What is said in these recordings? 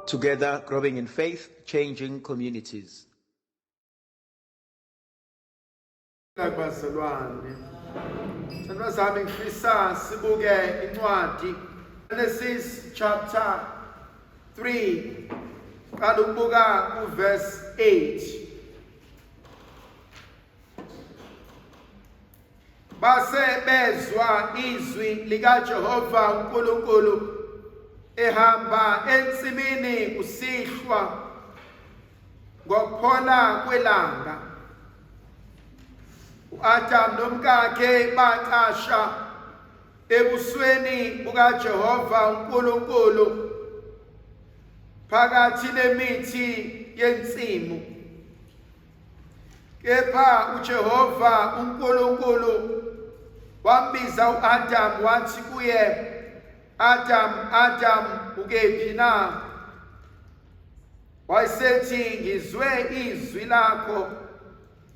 Together, growing in faith, changing communities. Bazalwane, Sandwa zami, ngifisa sibuke incwadi Genesis chapter 3, qala ukubuka kuverse 8. Base bezwa izwi likaJehova uNkulunkulu ehamba ensimini kusihlwa ngokuphola kwelanga. U-Adam nomkakhe bacasha ebusweni bukaJehova uNkulunkulu phakathi nemithi yensimu. Kepha uJehova uNkulunkulu wambiza u-Adam wathi kuye, Adam, Adam, ukephi na? Wayesethi, ngizwe izwi lakho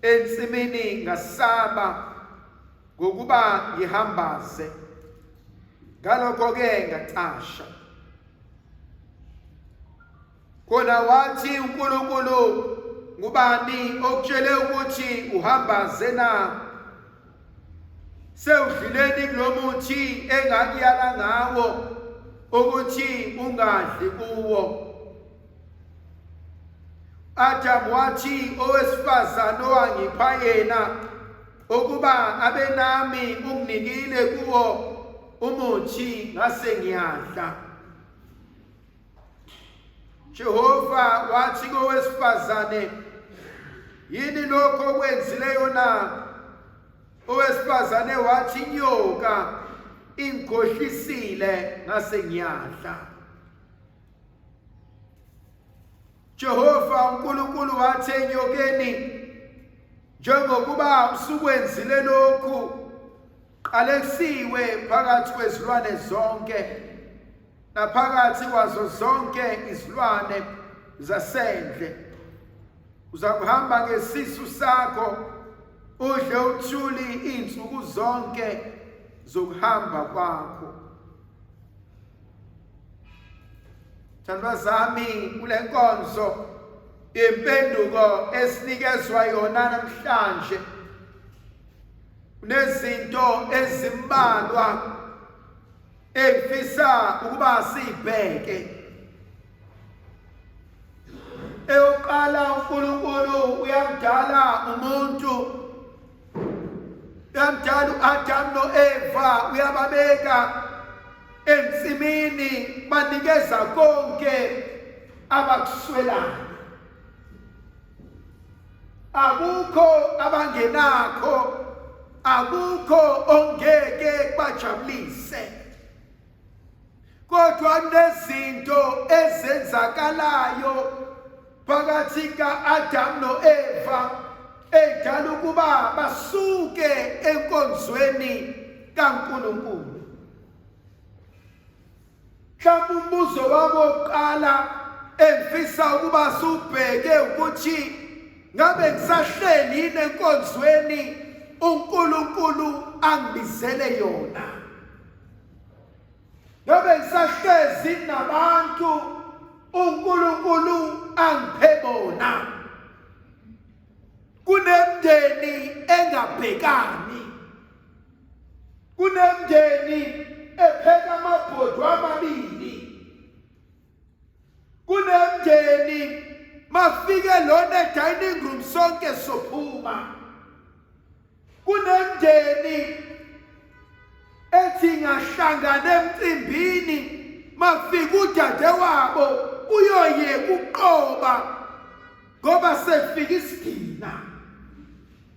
ensimini ngasaba, ngokuba ngihambaze, ngalokho-ke ngacasha. Khona wathi uNkulunkulu, ngubani okutshele ukuthi uhambaze na? Sewudlileni kulomuthi engakuyala ngawo ukuthi ungadli kuwo? Adam wathi, owesifazane owangipha yena ukuba abenami unginikile kuwo umuthi, ngase ngiyadla. Jehova wathi kowesifazane, yini lokho okwenzileyo na? Owesifazane wathi, inyoka ingikhohlisile, ngase ngiyadla. Jehova uNkulunkulu wathi enyokeni, njengokuba usukwenzile lokhu, qalekisiwe phakathi kwezilwane zonke naphakathi kwazo zonke izilwane zasendle. Uzakuhamba ngesisu sakho, udle uthuli izinsuku zonke zokuhamba kwakho. Thandwa zami, kule nkonzo impenduko esinikezwa yona namhlanje, kunezinto ezimbalwa engifisa ukuba sibheke. Eyokuqala, uNkulunkulu uyamdala umuntu, uyamdala uAdam noEva, uyababeka ensimini, banikeza konke abakuswelayo. Akukho abangenakho, akukho ongeke bajabulise, kodwa nezinto ezenzakalayo phakathi ka-Adam noEva edala ukuba basuke enkonzweni kaNkulunkulu. Mhlawumbe umbuzo wami wokuqala engifisa ukuba siwubheke ukuthi ngabe ngisahleli yini enkonzweni uNkulunkulu angibizele yona? Ngabe ngisahlezi nabantu uNkulunkulu angiphe bona? Kunemndeni engabhekani, kunemndeni epheka amabhodwe amabili, kunemndeni mafike lona dining room sonke sophuma, kunemndeni ethi ngahlangana emcimbini mafika udade wabo uyoye kuqoba ngoba sefika isigina.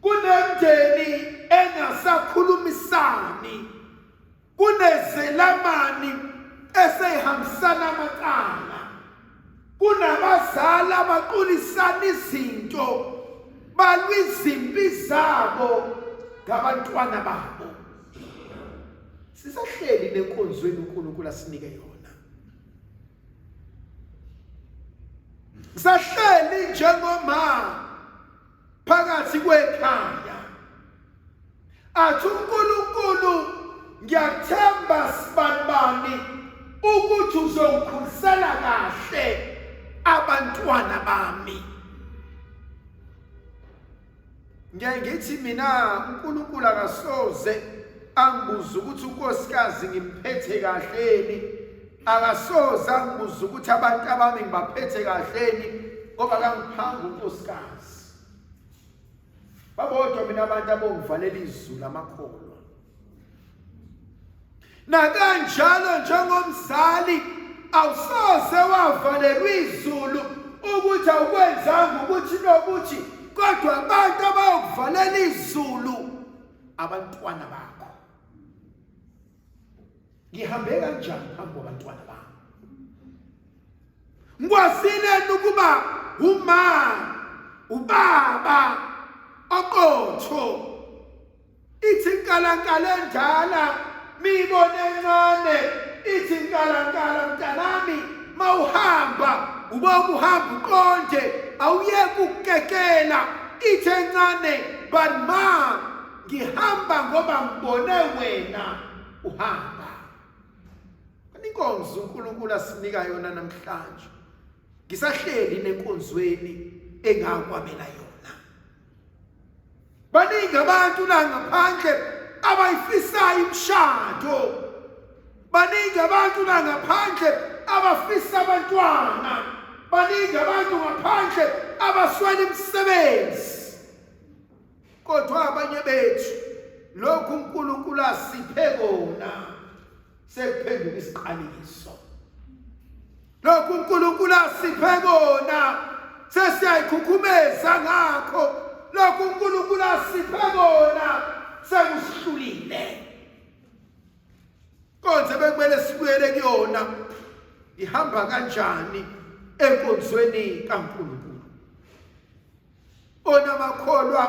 Kunemndeni engasakhulumisani, kunezelamani eseyihambisana amacala, kunabazali abaqulisana izinto, balwa izimpi zabo ngabantwana babo. Sisahleli nenkonzweni uNkulunkulu asinike yona, sahleli njengoma phakathi kwekhaya, athi uNkulunkulu, ngiyathemba sibanibani ukuthi uzongikhulisela kahle. abantwana bami. Ngiyaye ngithi mina uNkulunkulu akasoze angibuze ukuthi unkosikazi ngimphethe kahleni, akasoze angibuze ukuthi abantu abami ngibaphethe kahleni, ngoba kangiphanga unkosikazi. Babodwa mina abantu abongivalela izulu amakholwa. Nakanjalo njengomzali awusoze wavalelwa izulu ukuthi awukwenzanga ukuthi nokuthi, kodwa abantu abayokuvalela izulu abantwana bakho. Ngihambe kanjani phambi kwabantwana bami? Ngikwazile ukuba uma ubaba oqotho. Ithi inkalankala endala miyibone encane, ithi inkalankala mntanami mawuhamba ubona uhamba uqonde awuyeke ukukekela. Ithi encane but ma ngihamba ngoba ngibone wena uhamba. Inkonzo uNkulunkulu asinika yona namhlanje, ngisahleli nenkonzweni engakwabela yona. Baningi abantu la ngaphandle abayifisayo imishado, baningi abantu la ngaphandle abafisa abantwana, baningi abantu ngaphandle abaswela imisebenzi, kodwa abanye bethu lokhu uNkulunkulu asiphe kona sekuphenduka isiqalekiso. Lokhu uNkulunkulu asiphe kona sesiyayikhukhumeza ngakho, lokhu uNkulunkulu asiphe kona sekusihlulile. Konze bekumele sibuyele kuyona. Ihamba kanjani enkonzweni kaNkulunkulu? Onamakholwa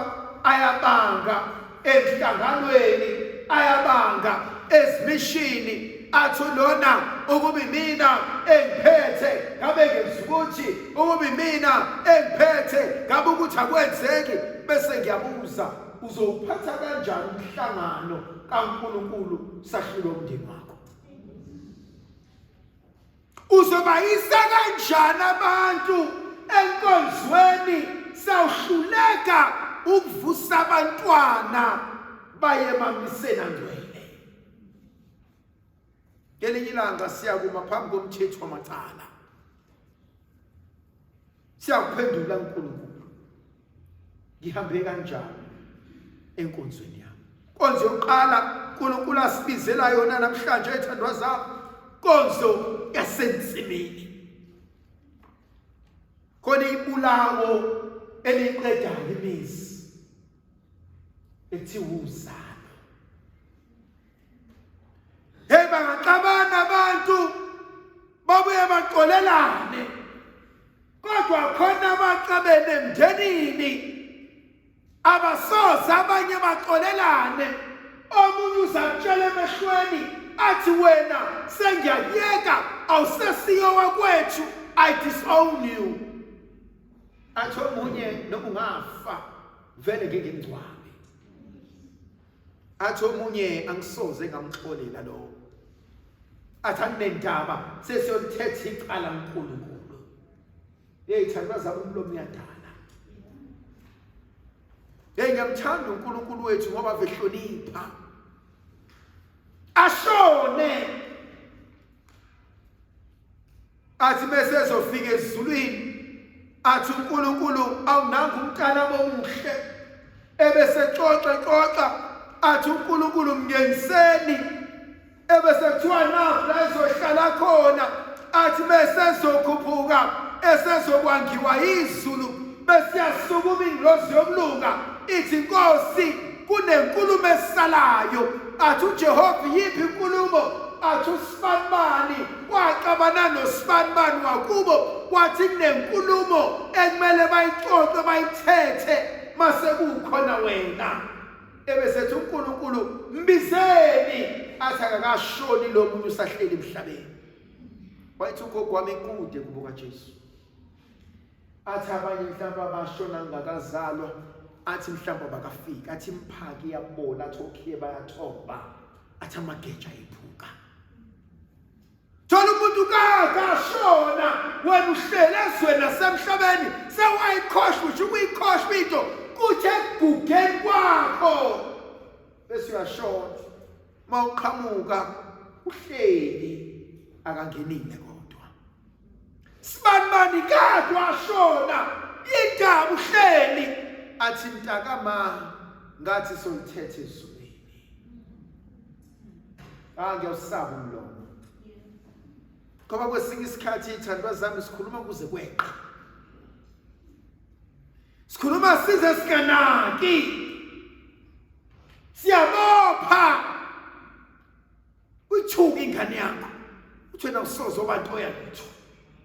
ayabanga emhlanganweni, ayabanga ezimishini, athi lona ukuba imina engiphethe ngabe ngenza ukuthi, ukuba imina engiphethe ngabe ukuthi akwenzeki. Bese ngiyabuza, uzowuphatha kanjani umhlangano kaNkulunkulu sahlulwa umndeni wakho? Uzobayisa kanjani abantu enkonzweni sawuhluleka ukuvusa abantwana baye emamiseni angcwele? Ngelinye ilanga siyakuma phambi komthetho wamacala, siyakuphendula uNkulunkulu, ngihambe kanjani enkonzweni yami? Konzo yokuqala uNkulunkulu asibizela yona namhlanje ethandwa zami, konzo yasensimini. Khona ibulawo eliqedayo imizi ekuthiwa uzalo. Hey, bangaxabana abantu babuye baxolelane, kodwa khona abaxabene emndenini abasoze abanye baxolelane. Omunye uzakutshela emehlweni athi wena sengiyakuyeka, awusesiyo wakwethu, I disown you. Athi omunye noma ungafa vele ngeke ngingcwabe. Athi omunye angisoze ngamxolela lowo. Athi anginendaba, sesiyolithetha icala uNkulunkulu. Hey, thandwa zami, umlomo uyadala. Hey, ngiyamthanda uNkulunkulu wethu ngoba vehlonipha. Ashone athi bese ezofika ezulwini athi uNkulunkulu awunanga umntana omuhle, ebese xoxa xoxa athi uNkulunkulu mngeniseni, ebese kuthiwa nakho la ezohlala khona, athi bese ezokhuphuka esezokwangiwa izulu, bese yasukuma ingilozi yokulunga ithi Nkosi kunenkulumo esalayo. Athi uJehova yiphi inkulumo? Athi usibanibani waxabana nosibanibani wakubo, wathi kunenkulumo ekumele bayixoxe bayithethe mase kukhona wena. Ebesethi uNkulunkulu mbizeni, athi akakashoni lo munye usahleli emhlabeni. Wayethi ugogo wami kude kubo kaJesu. Athi abanye mhlawumbe abashona ngakazalwa, athi mhlawumbe abakafiki, athi imphaki iyabola, athi okhiye bayathomba, athi amageja ayephuka. Thola umuntu kade ashona Wena uhlele ezweni nasemhlabeni, sewayikhohlwa usho ukuyikhohlwa into, kuthi ekugugeni kwakho bese uyashona. Mawuqhamuka uhleli akangenile kodwa. Sibanibani kade washona indaba uhleli athi mntakama ngathi solithethe ezulwini. Ah, ngiyawusaba umlomo. Ngoba kwesinye isikhathi ithandwa zami sikhuluma kuze kweqa. Sikhuluma size singanaki. Siyabopha. Uyithuka ingane yakho. Uthi wena usoze obantoya lutho.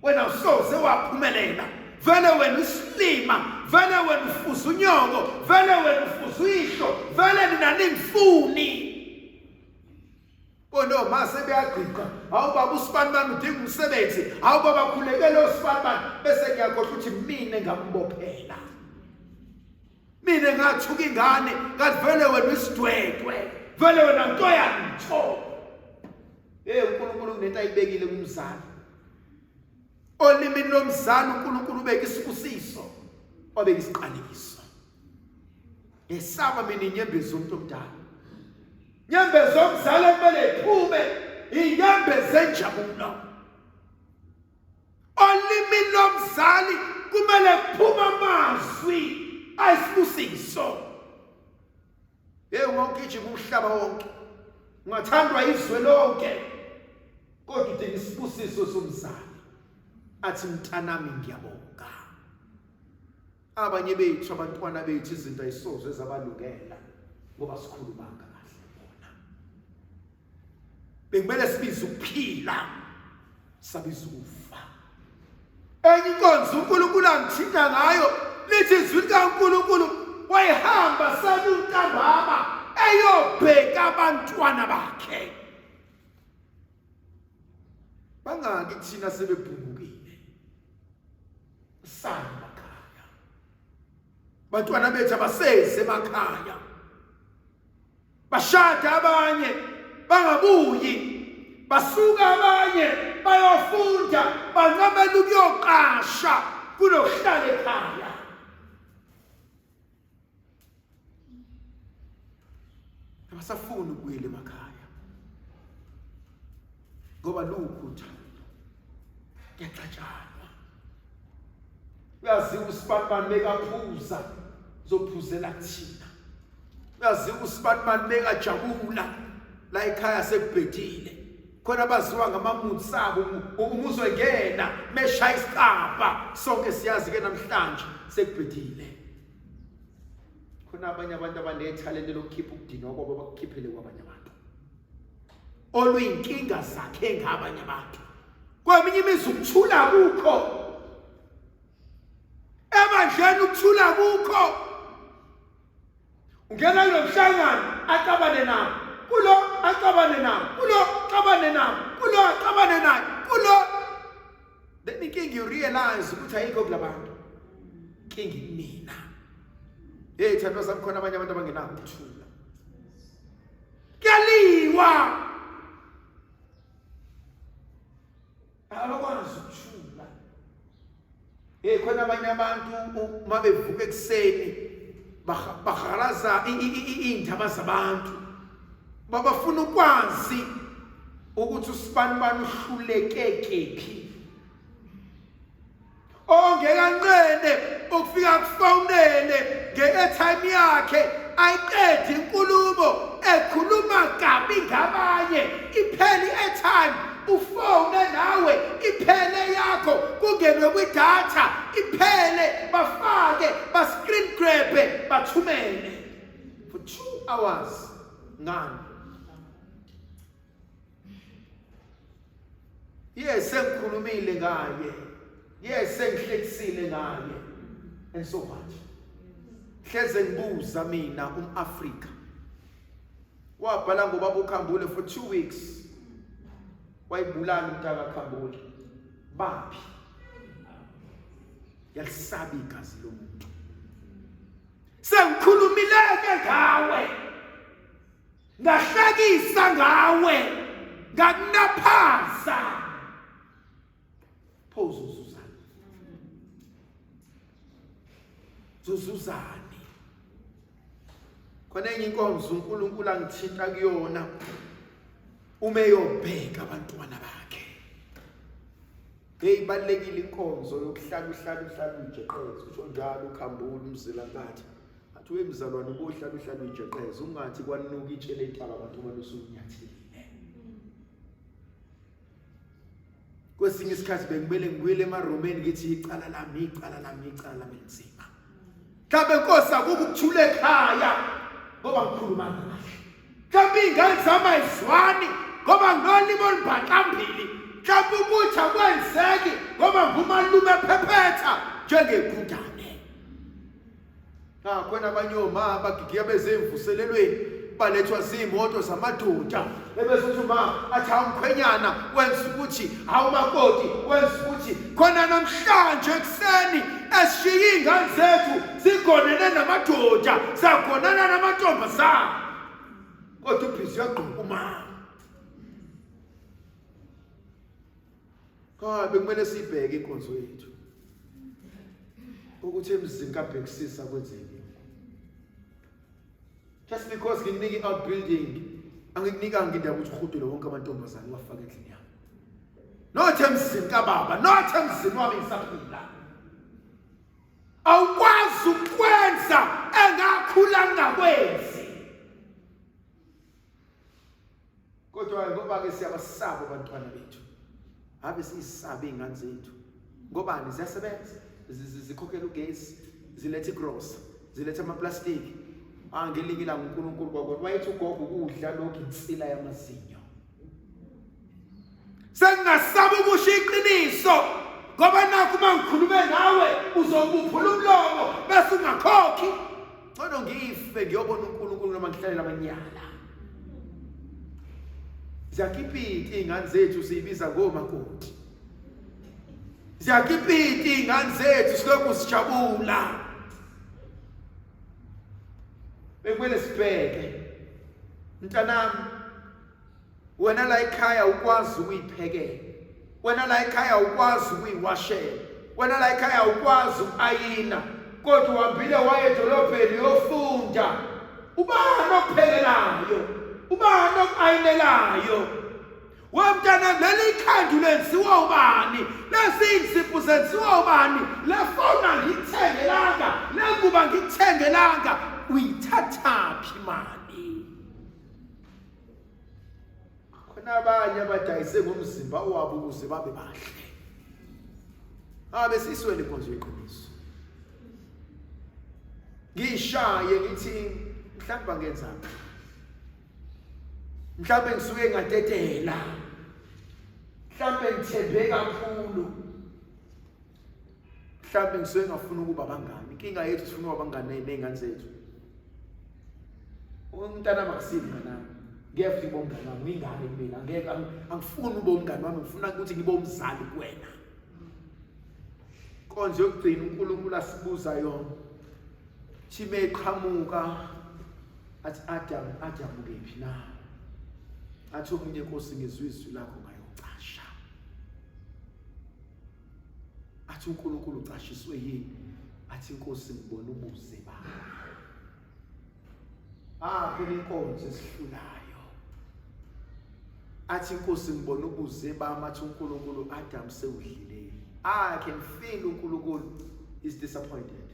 Wena usoze waphumelela. Vele wena usilima, vele wena ufuza unyoko, vele wena ufuza uyihlo, vele nina ningifuni. Bona oma sebeyagqigqa, hawu baba usibanibani udinga umsebenzi, hawu baba khulekela osibanibani, bese ngiyakhohlwa ukuthi mina ngambophela. Mina ngathuka ingane, ngathi vele wena uyisidwedwe, vele wena ntoya lutho. Hey uNkulunkulu kunento ayibekile kumzali. Olimini lomzali uNkulunkulu ubeka isibusiso, wabeka isiqalekiso. Ngesaba mina inyembezi zomuntu omdala. Nyembezi zomzali ekumele iphume inyembezi zenjabulo. Olimini lomzali kumele kuphume amazwi ayisibusiso. Hey ungawugijima umhlaba wonke. Ungathandwa izwe lonke. Kodwa udinga isibusiso somzali. Athi mntanami ngiyabonga. Abanye bethu abantwana bethu izinto ayisoze zabalungela ngoba sikhulumanga kahle bona. Bekumele sibize ukuphila sabiza ukufa. Enye inkonzo uNkulunkulu angithinta ngayo lithi izwi likaNkulunkulu wayehamba sekuntambama eyobheka abantwana bakhe. Bangaki thina sebebhungukile. Sani makhaya. Bantwana bethu abaseze emakhaya. Bashada abanye bangabuyi. Basuka abanye bayofunda bancamela ukuyoqasha kunokuhlala ekhaya. Abasafuni ukubuyela emakhaya ngoba lukho uthando, kuyaxatshanwa. Uyaziwa usibanibani bekaphuza uzophuzela kuthina, uyaziwa usibanibani bekajabula la ekhaya sekubhedile khona baziwa ngamamuthi sabo umuzwe ngena meshaya isicabha sonke siyazi ke namhlanje sekubhedile. Khona abanye abantu abanethalente lokukhipha ukudinwa kwabo bakukhiphele kwabanye abantu oluyinkinga zakhe ngabanye abantu. Kweminye imizi ukuthula kukho ebandleni, ukuthula kukho. Ungena kulo mhlangano axabane nawo, kulo axabane nawo, kulo axabane nawo, kulo axabane naye, kulo. Then inkinga you realize ukuthi ayikho kulabantu, inkinga imina. Hey thandwa sami, khona abanye abantu abangenako ukuthula, kuyaliwa, abakwazi ukuthula. Hey khona abanye abantu uma bevuka ekuseni bahalaza iy'ndaba zabantu, babafuna ukwazi ukuthi usibanibani uhluleke kephi. Ongekanqene ukufika kufonele nge-airtime yakhe ayiqede inkulumo ekhuluma kabi ngabanye, iphele i-airtime ufone nawe iphele yakho, kungenwe kwidatha iphele, bafake ba-screen grabhe bathumele for 2 hours ngani. Yes, sengikhulumile ngaye. Yes, sengihlekisile ngaye. And so what? Hleze ngibuza mina umAfrika. Wabhala ngobaba uKhambule for 2 weeks. Wayibulala umntaka Khambule. Baphi? Yalisaba igazi lomuntu. Sengikhulumileke ngawe. Ngahlekisa ngawe, ngakunaphaza. Pho Ozozuzani? Zozuzani? Khona enye inkonzo uNkulunkulu angithinta kuyona uma eyobheka abantwana bakhe. Hey, ibalulekile inkonzo yokuhlala uhlala uhlala uyijeqeza, usho njalo ukhambula umzila nkathi. Athi wemzalwane ubohlala uhlala uyijeqeza, ungathi kwanuka itshe lentaba abantu uma usunyathile. Kwesinye isikhathi bekumele ngibuyele emaRomeni ngithi icala lami, icala lami, icala lami linzima. Mhlawumbe Nkosi akukho ukuthula ekhaya ngoba ngikhuluma kahle. Mhlawumbe iy'ngane zami ayizwani ngoba nginolimi olubhaxambili. Mhlawumbe ukuthi akwenzeki ngoba ngumalume ephephetha njengegundane. Ah, khona abanye oma bagigiya beze emvuselelweni balethwa zimoto zamadoda ebese uthi uma athi awumkhwenyana wenza ukuthi awumakoti wenza ukuthi khona namhlanje ekuseni esishiye iy'ngane zethu zigonene namadoda zagonana namantombazane kodwa ubhizi uyagqoka uma Cha, bekumele sibheke inkonzo yethu ukuthi emzini kabhekisisa kwenzeke. Just because ngikunika i-outbuilding, angikunikanga indaba ukuthi uhudule wonke amantombazane uwafake endlini yami. Not emzini kababa, not emzini wami ngisaphila. Awukwazi ukwenza engakhula ngingakwenzi. Kodwa ngoba ke siyabasaba abantwana bethu. Ave siyisaba izingane zethu. Ngobani ziyasebenza, zikhokhela ugesi, ziletha igrosa, ziletha amaplastiki. Ah, ngelinye ilanga uNkulunkulu kwakona wayethi ugogo ukudla lokhu insila yamazinyo. Sengingasaba ukusho iqiniso ngoba nakho uma ngikhulume nawe uzobuphula umlomo bese ungakhokhi. Ngcono ngife ngiyobona uNkulunkulu noma ngihlalela amanyala. Ziyakipita iy'ngane zethu siyibiza ngomakoti. Ziyakipita iy'ngane zethu silokhu sijabula. Bekumele sibheke. Mntanami, wena la ekhaya ukwazi ukuyiphekela. Wena la ekhaya ukwazi ukuyiwashela. Wena la ekhaya ukwazi ukuayina. Kodwa uhambile waye edolobheni uyofunda. Ubani okuphekelayo? Ubani okuayinelayo? We mntana, leli ikhandu lenziwa ubani? Lezi insipho zenziwa ubani? Le foni angiyithengelanga, le ngubo angiyithengelanga. Uyithathaphi imali? Khona abanye abadayise ngomzimba wabo ukuze babe bahle. Abe siswele inkonzo yeqiniso. Ngishaye ngithi mhlawumbe angenzanga. Mhlawumbe ngisuke ngatetela. Mhlawumbe ngithembe kakhulu. Mhlawumbe ngisuke ngafuna ukuba abangani. Inkinga yethu sifuna ukuba abangani nezingane zethu. Umntana makusiyi mngani wami. Ngeke futhi ngibe umngani wami, ngiyingane kumina. Angeke angifuni ube umngani wami, ngifuna ukuthi ngibe umzali kuwena. Inkonzo yokugcina uNkulunkulu asibuza yona. Thime eqhamuka athi Adam, Adam ukephi na? Athi omunye, Nkosi, ngizwe izwi lakho ngayocasha. Athi uNkulunkulu ucashiswe yini? Athi inkosi ngibona ubuze bakho. Ah, khona inkonzo esihlulayo. Athi inkosi ngibona ubuze bami, athi uNkulunkulu Adam sewudlile. I can feel uNkulunkulu is disappointed.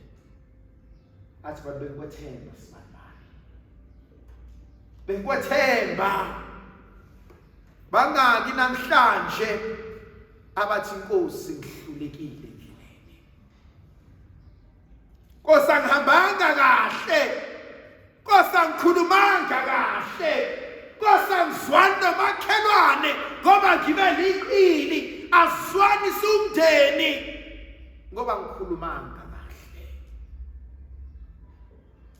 Athi bantu bengikwethemba sibanibani. Bengikwethemba. Bangaki namhlanje abathi inkosi ngihlulekile endleleni. Nkosi angihambanga kahle. Nkosi angikhulumanga kahle. Nkosi angizwani nomakhelwane ngoba ngibe liqili, asizwani siwumndeni ngoba ngikhulumanga kahle.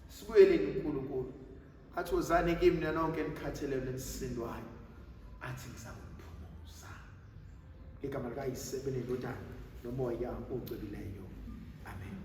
Sibuyeleni uNkulunkulu. Athi wozani kimi nina nonke enikhatheleyo nenisindwayo. Athi ngizakuphumuza. Ngegama likaYise belendodana noMoya ocwebileyo. Amen.